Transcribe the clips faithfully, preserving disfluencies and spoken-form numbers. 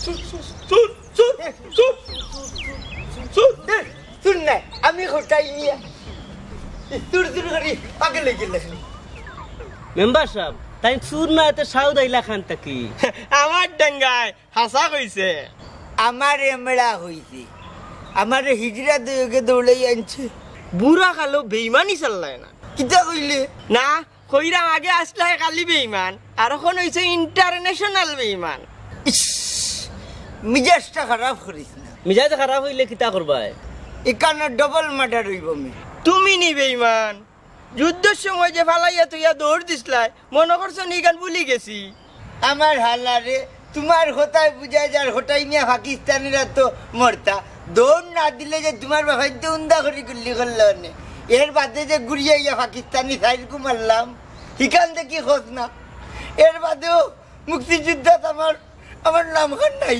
চুর, চুর, চুর, চুর, চুর, চুর। চুর, চুর নায়, আমি কটাই মিয়া। চুর চুর করি আগে লই গেলে। মেম্বার সাব, তাইন চুর না, এতে সাউদ আইলা খান থাকি। আমার ডেঙ্গায় হাছা কইছে। আমার এমড়া কইছে। আমারে হিজড়া দুইওগে দৌড়াই আনছে। বুড়া কালো বেইমানি চাল্লায় না। কিতা কইলে? না, কইরাম আগে আছলায় খালি বেইমান, আর অখন অইছে international বেইমান। ইস, মিজাজটা খারাপ করিস না। মিজাজ খারাপ অইলে কিতা করবায়? ইকানো double murder অইবো মি। তুমি নি বেইমান, যুদ্ধর সময় যে ফালাইয়া থইয়া দৌড় দিছলায়, মনো করছো নি ইখান ভুলি গেছি? আমার হালারে, তুমার কথায় বুঝা যার কটাই মিয়া পাকিস্তানিরা তো মরতা। দৌড় না দিলে যে তুমার বাফাইন্তে উন্দা করি গুল্লি করলো নে। এর বাদে যে ঘুরিয়া ইয়া পাকিস্তানি সাইরগু মারলাম, হিখান দেখি খোঁজ না। এর বাদেও মুক্তিযুদ্ধত আমার, আমার নামখান নাই।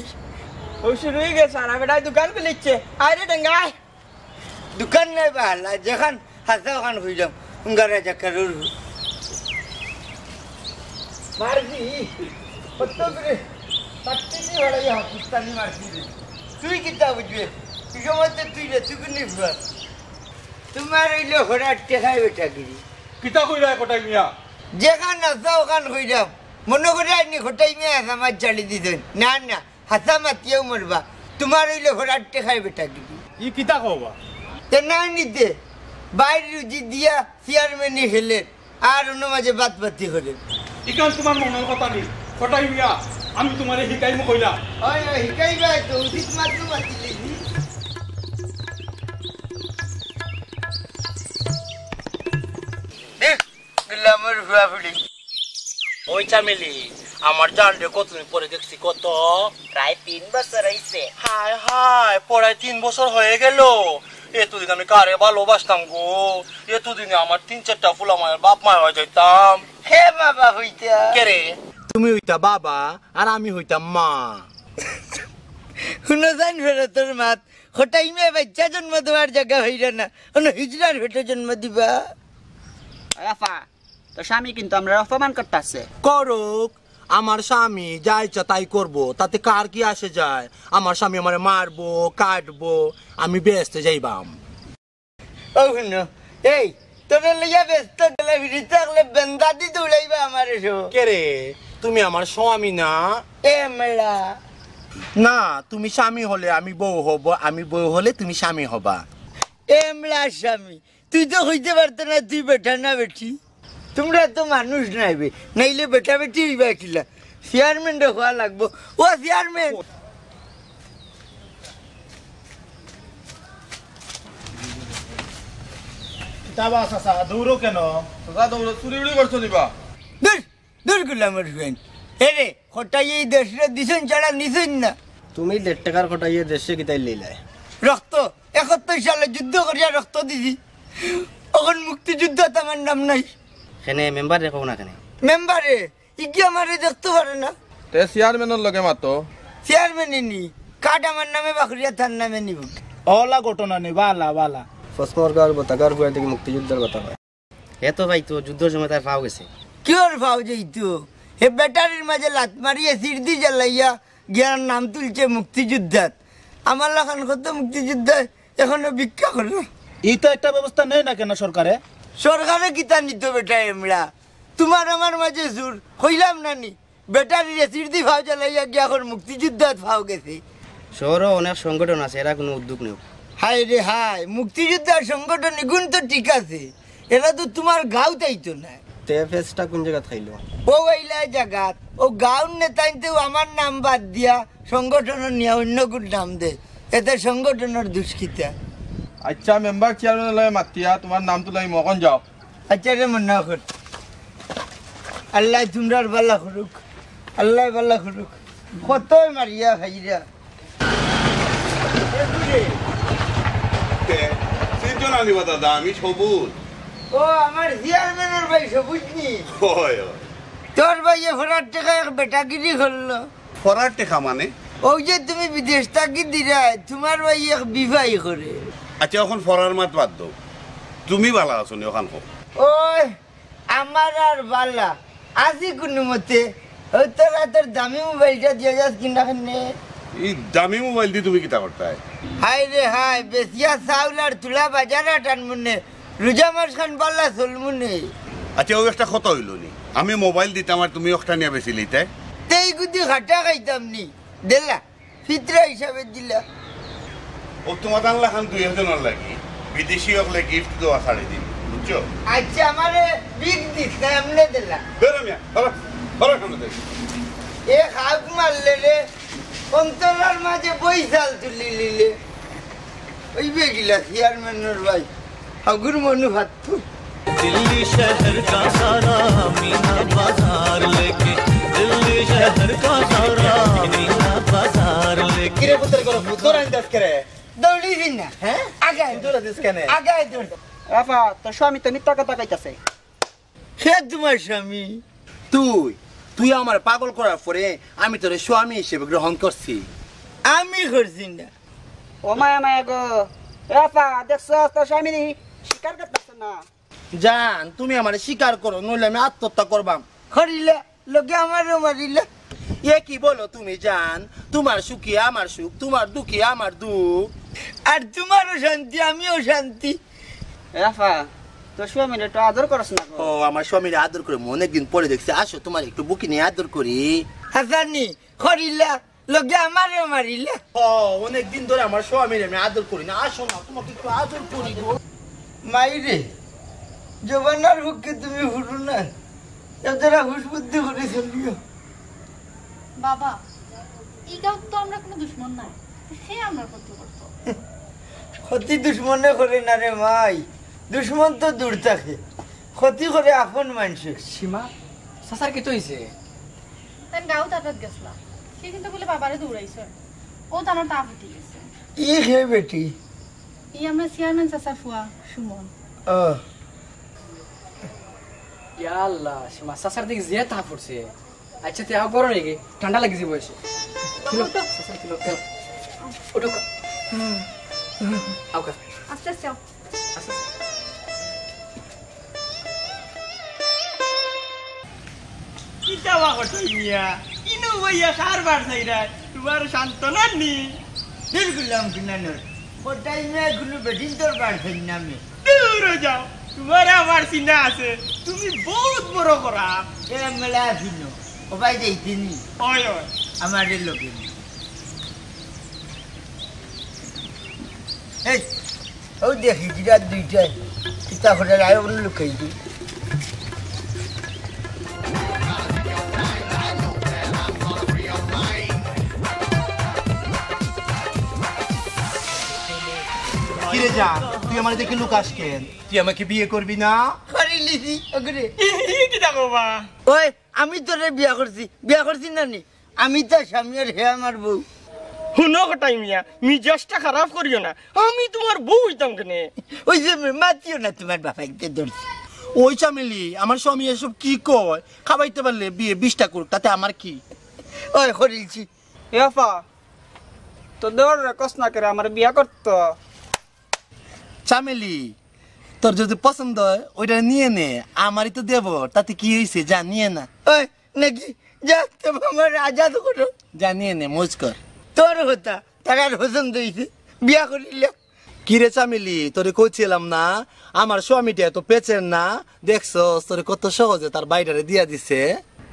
ও শুরু অই গেছে, আর বেটায় দোকান খুলিচ্ছে। আরে ডেঙ্গায়। দোকান নাই বাহালা, যেখান হাছা ওখান কইলাম, উঙ্গারা জাকারুর। মারবি, কত করে? পাত্তি দি ভাড়াই পাকিস্তানি মারবি রে। তুই কিতা বুঝবে? তুই জমাতে তুই রে, তুই কোন নিফুয়ার? তুমার অইলো হরার টেকায় বেটাগিরি। কিতা কইরা কটাই মিয়া? যেখান হাছা ওখান কইলাম। মনো করে আইনি কটাই মিয়া হাছা মাত ছাড়ি দিছইন। না, না। হাছা মাতিয়াও মরবা। তুমার অইলো হরার টেকায় বেটাগিরি। ই কিতা কওবা? তে না নিতে, বাইর রুজি দিয়া চেয়ারম্যানি খেলের, আর অন্য মাঝে বাত বাতি করের। ইখান তুমার মনর কথা নি, কটাই মিয়া, আমি তুমারে হিকাইমু কইলা। অয়, অয়, হিকাইবায় তো, উচিত মাতলু মাতিলে নি। দেখ, গুলামর ফুয়া ফুড়ি। ওই চামেলি, আমার জান রে কতদিন পরে দেখছি কত? প্রায় তিন বছর অইছে। হায় হায়, প্রায় তিন বছর হয়ে গেল। এতদিন আমি কারে ভালোবাসতাম গো, এতদিনে আমার তিন চারটা ফুলা মায়ের বাপ মায় হয়ে যাইতাম। হে বাবা হইতা। কে রে? তুমি হইতা বাবা, আর আমি হইতাম মা। হুনো জান ফেরতর মাত, কটাই মিয়া বাইচ্চা জন্ম দেওয়ার জাগা হইরা না, অন্য হিজড়ার পেটো জন্ম দিবা। রাফা, তোর স্বামী কিন্তু আমরারে অপমান করতাছে। করুক, আমার স্বামী যা ইচ্ছা তাই করবো, তাতে কার কি আসে যায়? আমার স্বামী আমারে মারবো, কাটবো, আমি বেহেস্তে যাইবাম। ও হুনো, এই, তোরে লইয়া বেহেস্তো গেলে ফিরিতে থাকলে বেন্দা দি দৌড়াইবা আমারে সো। কে রে? তুমি আমার স্বামী না? এমড়া। না, তুমি স্বামী হলে আমি বউ হব, আমি বউ হলে তুমি স্বামী হবা। এমড়া স্বামী, তুই তো কইতে পারতে না তুই বেটা না বেটি। তুমরা তো মানুষ নায় বে, নাইলে বেটা বেটি অইবা কিলা? চেয়ারম্যানরে কওয়া লাগবো। ও চেয়ারম্যান। কিতা বা চাচা, দৌড়ো কেনে? চাচা, দৌড়ো, চুরি উড়ি করছো নিবা? দূর, দূর গুলামর ফুয়াইন। এরে, কটাইয়ে ই দেশরে দিছইন ছাড়া নিছইন না। তুমি দেড় টেকার কটাইয়ে দেশরে কিতাই লইলায়? রক্ত, একাত্তর সালে যুদ্ধ করিয়া রক্ত দিছি। অখন মুক্তিযুদ্ধত আমার নাম নাই। কেনে মেম্বাররে কও না কেনে? মেম্বারে, ই কি আমারে দেখতো পারে না? তে চেয়ারম্যানর লগে মাতো। চেয়ারম্যানে নি, কার্ড আমার নামে বাকরিয়া তার নামে নিব। অলা ঘটনা নি, বালা, বালা। ফসমর গার বতাগার ফুয়া দেখি মুক্তিযুদ্ধর কথা কয়। হে তো ভাই, তো যুদ্ধর সময় তার ফাও গেছে। কিওর ফাও যাইতো? হে ব্যাটারির মাঝে লাত মারিয়া সিরদি জ্বালাইয়া গিয়ার নাম তুলছে মুক্তিযোদ্ধাত। আমার লাখান কত মুক্তিযোদ্ধায় এখনো ভিক্ষা করলো। ই তো একটা ব্যবস্থা নেয় না কেনে সরকারে? সরকারে কিতা নিতো বেটা এমড়া? তুমার আমার মাঝে জুর, কইলাম না নি? ব্যাটারিরে সিরদি ফাও জ্বালাইয়া গিয়া এখন মুক্তিযোদ্ধাত ফাও গেছে। শহরো অনেক সংগঠন আছে, এরা কোনো উদ্যোগ নেউক। হায় রে হায়, মুক্তিযোদ্ধার সংগঠন ইগুন তো ঠিক আছে, এরা তো তুমার গাঁওত আইতো নায়। তে ফেসটা কোন জাগাত খাইলো? ও আইলা জাগাত, ও গাঁওর নেতাইন্তেও আমার নাম বাদ দিয়া সংগঠনর নিয়া অন্য গুর নাম দে, এতে সংগঠনর দুষ কিতা? আচ্ছা, মেম্বার চেয়ারম্যানর লগে মাতিয়া তুমার নাম তুলাইমু, অখন যাও। আচ্ছা রে মনোহর, আল্লায় তুমরার বালা করুক, আল্লায় বালা করুক। কতই মারিয়া খাইরা। এ, তুই রে? তে, চিনছো না নিবা দাদা, আমি সবুজ। ও, আমার চেয়ারম্যানর ভাই সবুজ নি? অয়, অয়। তোর ভাইয়ে ফরার টেকা এক বেটাগিরি করলো। ফরার টেকা মানে? ওই যে তুমি বিদেশ থাকি দিরায়, তুমার ভাই এক বিবাই করে। আচ্ছা, অখন ফরার মাত বাদ দেও। তুমি বালা আছো নি, অখান কও। ওই, আমার আর বালা আছি কুনু মতে। ওই তোর আতর দামি মোবাইলটা দিয়া যাস কিনা কেনে? ই দামি মোবাইল দি তুমি কিতা করতায়? হায় রে হায়, বেচিয়া চাউল আর তুলা বাজার আটান মনে, রোজা মাস খান বালা চলমুনে। আচ্ছা, অউ একটা কথা অইলো নি, আমি মোবাইল দিতাম আর তুমি একটা নিয়া বেচিলিতায়। তেই গুদি খাটা খাইতাম নি, দেলা, ফিতরা হিসাবে দিলা। অউ তুমার আনলা খান দুই একজনর লাগি, বিদেশি অকলে গিফট দেওয়া ছাড়ি দিন, বুঝছো? আচ্ছা, আমারে বিগ দিস না, এমনে দেলা। বেরো মিয়া, বাবা, বাবা, সামনে থেকে। এ হাফ মারলে রে, অন্তরার মাঝে বই চাল তুলি লিলে। ওই বেগিলা চেয়ারম্যানর ভাই, হাগুর মনু ভাত্তু। दिल्ली शहर का सारा मीना बाजार लेके, दिल्ली शहर का सारा मीना बाजार लेके। কিরে পুত্র, করো পুত্র আনতাস করে? দৌড়ি দিন না। হ্যাঁ? আগে আয়। তুই দৌড়া দিস কেনে? আগে আয় দৌড়। আফা, তোর স্বামী তো মিথ্যা কথা কইতাছে। হে তোমার স্বামী? তুই, তুই আমার পাগল করার পরে আমি তোরে স্বামী হিসেবে গ্রহণ করছি। আমি করছি না। ও মায়া মায়া গো, এ আফা, দেখছো তোর স্বামী স্বীকার করতেছে না। জান, তুমি আমারে স্বীকার করো, নইলে আমি আত্মহত্যা করবাম। করিলা, লগে আমারও মারিলা। এ কি বলো তুমি জান? তোমার সুখে আমার সুখ, তোমার দুঃখে আমার দুঃখ। আর তোমারও শান্তি, আমিও শান্তি। এ আফা, তোর স্বামীরে একটু আদর করস না গো। ও, আমার স্বামীরে আদর করে, অনেকদিন পরে দেখছি। আসো, তোমার একটু বুকে নিয়ে আদর করি। হাসানি, করিলা, লগে আমারেও মারিলা। ও, অনেকদিন ধরে আমার স্বামীরে আমি আদর করি না। আসো না, তোমাকে একটু আদর করি গো। মাইরে, জমানার পক্ষে তুমি হুরু না, এ যারা হুশ বুদ্ধি করে চলিও। বাবা, ই গাঁওত তো আমরার কুনু দুশমন নাই, হে আমরার ক্ষতি করতো। ক্ষতি দুশমনে করে না রে মাই, দুশমন তো দূর থাকে, ক্ষতি করে আপন মানষে। সীমা, চাচার কিতা অইছে? তাইন গাঁওত আটাত গেছলা, হে কিন্তু বুলে বাবারে দৌড়াইছে, অউ তান তাপ উঠি গেছে। ই হে বেটি? ই আমরার চেয়ারম্যান চাচার ফুয়া, সুমন। ও। ইয়া আল্লাহ, সীমা, চাচার দেখি যে তাপ উঠছে। আচ্ছা, তে আও গরম অইগি, ঠান্ডা লাগি যাইবো এসে। তুলো, চাচা, তুলো, তুলো। উঠো। আও কা। আস্তে আস্তে আও। আস্তে আস্তে। কিতা বা কথা মিয়া? ইনু বইয়া কার বাড় চাইরায়? তোমার সান্ত্বনা নি? বিলকুল লাম কিনা নর। কটাই মিয়া কুনু বেটিন্তর বাড় চাই না মি। দূর অই যাও। তোমার আমার চিনা আছে। তুমি বহুত বড় করা। এ মেলা আছিনো। ও ভাই যাইতে নি। ওই, ওই। আমারে লগে নি। এই, অউ দেখি, জিরা দুইটায়। কিতা করে রায় অন্য লুকাই দি। কিরে জান, তুই আমারে দেখি লুকাস কেন? তুই আমাকে বিয়ে করবি না? করিলিছি, ওগরে। ই, ই, কিতা কবা? ওই, আমি তোরে বিয়া করছি, বিয়া করছি না নি? আমি তার স্বামী আর হে আমার বউ। হুনো কটাই মিয়া, মিজাজটা খারাপ করিও না, আমি তোমার বউ অইতাম কেনে? ওই যে মে-, মাতিও না, তোমার বাবা একটা ধরছে। ওই চামেলি, আমার স্বামী এসব কি কয়? খাবাইতে পারলে বিয়ে বিশটা করুক, তাতে আমার কি? ওই করিলছি। এ আফা, তো দেওর রে কস না করে আমার বিয়া করতো। চামেলি, তোর যদি পছন্দ হয়, ওইটা নিয়ে নে। আমারই তো দেবর, তাতে কি হইছে? যা, নিয়ে না। ওই, নাকি? যা, তো আমার আজাদ করো। যা, নিয়ে নে, মৌজ কর। তোর কথা, তার আর পছন্দ হইছে, বিয়া করিলে। কি রে চামেলি, তোরে কইছিলাম না, আমার স্বামীটা এত পেচের না, দেখছস, তোরে কত সহজে তার বাইটারে দিয়া দিছে।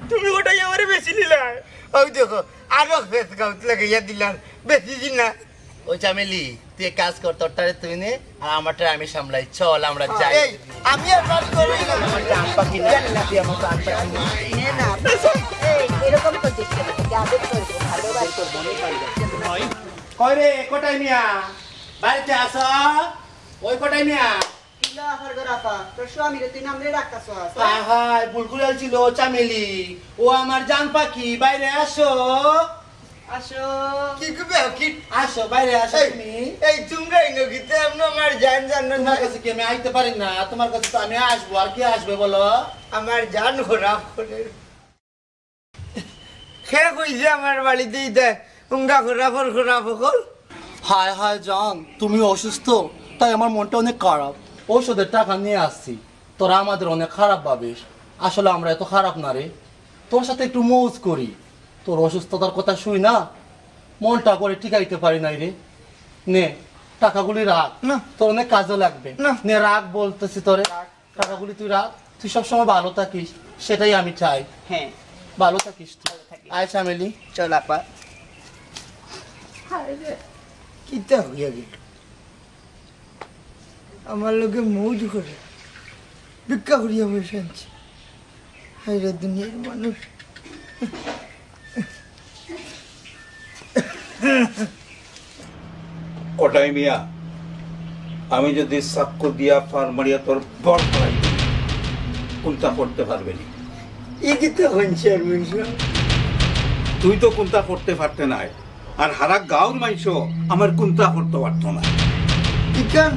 তুমি ওটাই আমারে বেশি নিলায়। ওই দেখো, আরো ফেস গাউত লাগাইয়া দিলাম, বেশি দিন না। ওই চামেলি, তুই এক কাজ কর, তোরটারে তুই নে, আর আমারটারে আমি সামলাই। চল, আমরা যাই। এই, আমি আর বাড়ি করবো না। আমার জান পাখি না, তুই আমার জান পাখি না। নে না। এই, এরকম করছিস কেন? তুই আদর করবো, ভালোবাসবো। কই রে, কটাই মিয়া? বাড়িতে আসো। ওই কটাই মিয়া। কিলা আফার ঘর আফা, তোর স্বামীরে তুই নাম ধরে ডাকতাছস, হ্যাঁ? হায় হায়, ভুল করে ছিল চামেলি। ও আমার জান পাখি, বাইরে আসো। আসো। কি করবে, কি? আসো, বাইরে আসো এই, তুমি। এই তোমরা এই নদীতে এমন আমার জান জানো না। তোমার কাছে কি আমি আইতে পারি না? তোমার কাছে তো আমি আসবো, আর কি আসবে বলো? আমার জান খারাপ করে। খে কই যে আমার বাড়িতেই দেয়, উঙ্গা খোরাফর খোরাফ অকল। হায় হায় জান, তুমি অসুস্থ, তাই আমার মনটা অনেক খারাপ। ঔষধের টাকা নিয়ে আসছি, তোরা আমাদের অনেক খারাপ ভাবিস। আসলে আমরা এত খারাপ না রে, তোর সাথে একটু মৌজ করি। তোর অসুস্থতার কথা শুই না, মনটা করে টিকাইতে পারি নাই রে। নে, টাকাগুলি রাখ। না। তোর অনেক কাজে লাগবে। না। নে, রাখ বলতেছি তোরে। টাকাগুলি তুই রাখ। তুই সবসময় ভালো থাকিস, সেটাই আমি চাই। হ্যাঁ। ভালো থাকিস তুই। ভালো থাকিস। আয়, চামেলি। চল, আপা। হায় রে, কিতা হইয়া গেল? আমার লগে মৌজ করে, ভিক্ষা করিয়া পয়সা আনছি। হায় রে দুনিয়ার মানুষ। কটাই মিয়া, আমি যদি চাক্কু দিয়া ফার মারিয়া তোর বর করাই, কুন্তা করতে পারবে নি? ই কিতা কইন চেয়ারম্যান সাব? তুই তো কুন্তা করতে পারতে নায়, আর হারা গাঁওর মাইনষও আমার কুন্তা করতে পারতো না। ইখান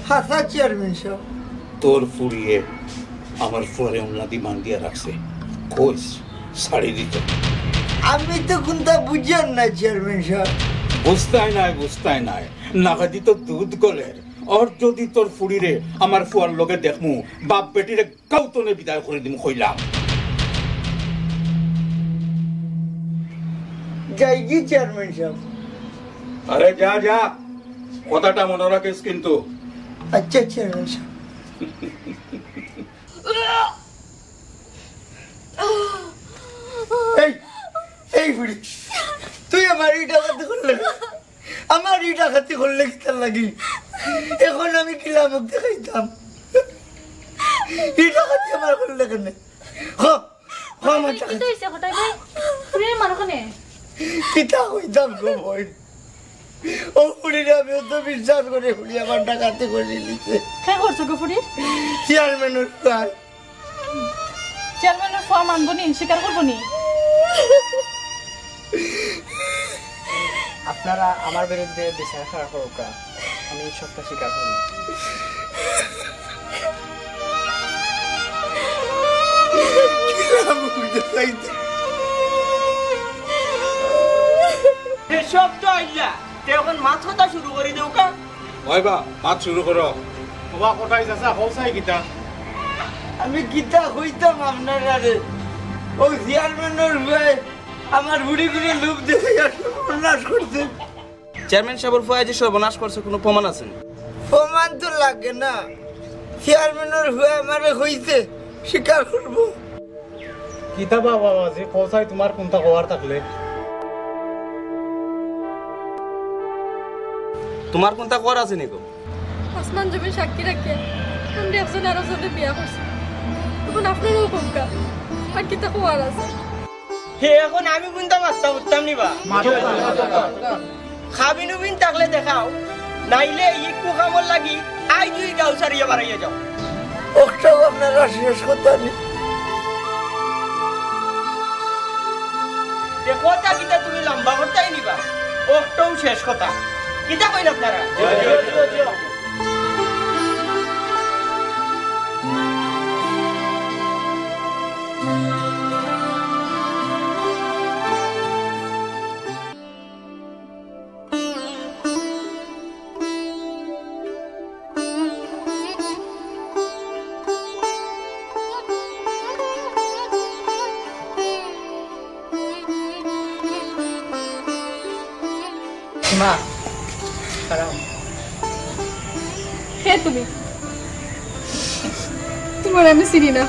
হাছা চেয়ারম্যান সাব। তোর ফুড়িয়ে আমার ফুয়ারে উল্লাদি বান্ধিয়া রাখছে, কইস ছাড়ি দিত। আমি তো কুন্তা বুঝিয়ার না চেয়ারম্যান সাব। বুঝতায় নায়, বুঝতায় নায়, নাগাদি তো দুধ গলের। আর যদি তোর ফুড়িরে আমার ফুয়ার লগে দেখমু, বাপ বেটিরে গাউতনে বিদায় করি দিমু কইলাম। যাইগি চেয়ারম্যান সাব? আরে যা, যা, কথাটা মনো রাখিস কিন্তু। আচ্ছা চেয়ারম্যান সাব। এই, এই ফুড়ি, তুই আমার ইটা করতে করলে? আমার ইটা খাতি করলে কিতার লাগি? এখন আমি কিলা মুখ দেখাইতাম? ইটা খাতি আমার করলে কেনে? হ, হ, আমার টাকা। কিতা হইছে কটাই ভাই? ফুড়িরে মারো কেনে? কিতা কইতাম গো বইন? ও ফুড়িরে আমি অত বিশ্বাস করি, ফুড়ি আমার ডাকাতি করি নিছে। কে করছে গো ফুড়ি? চেয়ারম্যানর ফুয়ায়। চেয়ারম্যানর ফুয়া মানবো নি, স্বীকার করবো নি? আপনারা আমার বিরুদ্ধে বিচার খাড়া করউক্কা, আমি সত্য স্বীকার করমু। সব তো আইলা, তে এখন মাত কথা শুরু করি দেউক্কা। ওই বা, মাত শুরু করো। ওবা, কটাই চাচা, কও চাই কিতা? আমি কিতা কইতাম আপনারারে? ও চেয়ারম্যানর ফুয়ায় আমার ফুড়িগুরে লোভ দেখাইয়া সর্বনাশ করছে। চেয়ারম্যান সাবর ফুয়ায় যে সর্বনাশ করছে, কুনু প্রমাণ আছে নি? প্রমাণ তো লাগে না। চেয়ারম্যানর ফুয়ায় আমারে কইছে, স্বীকার করবো। কিতা বা বাবাজি, কও চাই তুমার কুনতা কওয়ার থাকলে? তুমার কুনতা কওয়ার আছে নি গো? আসমান জমিন সাক্ষী রাখিয়া আমরা একজন আরোজনরে বিয়া করছি। এখন আপনারাও কউক্কা, আর কিতা কওয়ার আছে? হে, এখন আমি কুনতা মাততাম উঠতাম নি বা? কাবিন উবিন থাকলে দেখাও, নাইলে ই কুকামর লাগি আইজ ই গাঁও ছাড়িয়া বারাইয়া যাও। অখটাউ আপনারার শেষ কথা নি? তে কথা কিতা তুমি লম্বা করতায় নি বা? অখটাউ শেষ কথা। কিতা কইন আপনারা? মা, দাঁড়াও। কে তুমি? তুমারে আমি চিনি না।